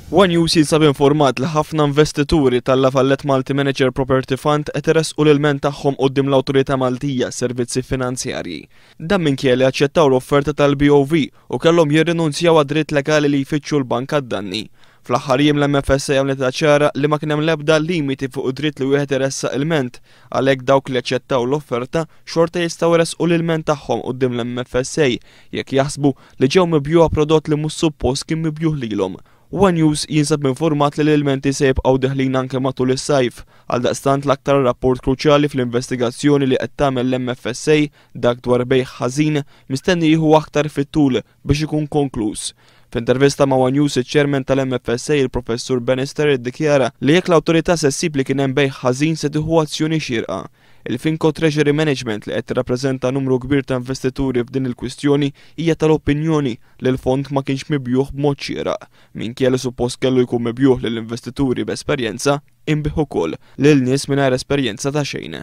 One News jinsab informat li ħafna investituri tal-La Valette Multi Manager Property Fund qed iressqu l-ilment tagħhom quddiem l-Awtorità Maltija Servizzi Finanzjarji. Dan minkejja li aċċettaw l-offerta tal-BOV u kellhom jirrinunzjaw għad-dritt legali li jfittxu l-bank għad-danni. Fl-aħħar jiem l-MFSA għamlitha ċara li ma kien hemm l-ebda limiti fuq id-dritt li wieħed iressaq ilment, għalhekk dawk li aċċettaw l-offerta xorta jistgħu jressqu l-ilment tagħhom quddiem l-MFSA jekk jaħsbu li ġew mibjugħa prodott li mhux suppost kien mibjugħ lilhom. One News jinsab informat li l-ilmenti se jibqgħu deħlin anke matul is-sajf. Għaldaqstant l-aktar rapport kruċjali fl-investigazzjoni li qed tagħmel l-MFSA, dak dwar bejgħ ħażin, mistenni jieħu aktar fit-tul biex ikun konkluż. F'intervista ma' One News iċ-Chairman tal-MFSA il-Professur Bannister iddikjara li jekk l-awtorità se ssib li kien hemm bejgħ ħażin se tieħu azzjoni xierqa. Il-Finco Treasury Management li qed tirrappreżenta numru kbir ta' investituri f'din il-kwistjoni hija tal-opinjoni li l-fond ma kienx mibjugħ b'mod xieraq. Minkejja li suppost kellu jkun mibjugħ lil investituri b'esperjenza, inbiegħ ukoll lil nies mingħajr esperjenza ta' xejn.